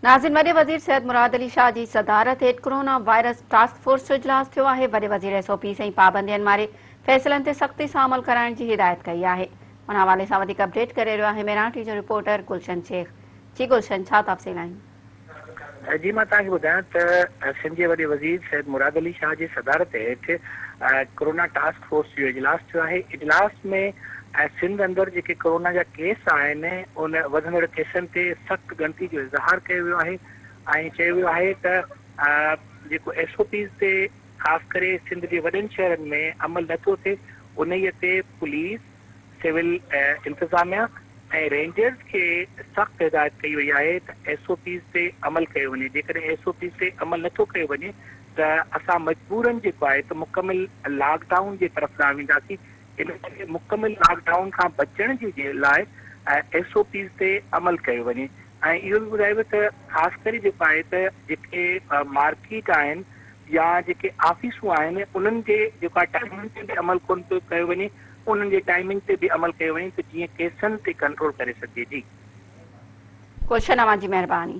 ناظرين وڏي وزير سيد مراد علي شاهه جي صدارت هيٺ ڪورونا وائرس ٽاسڪ فورس جو اجلاس ٿيو آهي، وڏي وزير ايس او پيز ۽ پابندين واري فيصلن تي سختي سان عمل ڪرائڻ جي هدايت ڪئي آهي. ان حوالي سان وڌيڪ اپڊيٽ ڪري رهيو آهي ميران ٽي جو رپورٽر گلشن شيخ. جي گلشن ڇا تفصيل آهن؟ جي مان توهان کي ٻڌايان ته سنڌ جي وڏي وزير سيد مراد علي شاهه جي صدارت هيٺ ڪورونا ٽاسڪ فورس جو اجلاس ٿيو آهي، اجلاس ۾ سنڌ اندر جيڪي ڪورونا جا ڪيس آهن ان وڌندڙ ڪيسن تي سخت ڳڻتي جو اظهار ڪيو ويو آهي ۽ چيو ويو آهي ته جيڪو ايس او پيز تي خاص ڪري سنڌ جي وڏن شهرن ۾ عمل نه ٿو ٿئي انهي تي پوليس، سول انتظاميا ۽ رينجرز کي سخت هدايت ڪئي وئي آهي ته ايس او پيز تي عمل ڪيو وڃي جيڪڏهن ايس او پيز تي عمل نه ٿو ڪيو وڃي ته اسان مجبورن جيڪو آهي ته مڪمل لاڪ ڊائون جي طرف ڏانهن وينداسين ان ڪري مڪمل لاڪ ڊائون کان بچڻ جي لاء ايس او پيز تي عمل ڪيو وڃي ۽ اهو به ٻڌايو ويو ته خاص ڪري جيڪو آهي ته جيڪي مارڪيٽ آهن يا جيڪي آفيسون آهن انهن جي جيڪو آهي ٽائمنگ تي به عمل ڪونه پيو ڪيو وڃي انهن جي ٽائمنگ تي به عمل ڪيو وڃي ته جيئن ڪيسن تي ڪنٽرول ڪري سگهجي جي. گلشن اوهان جي مهرباني.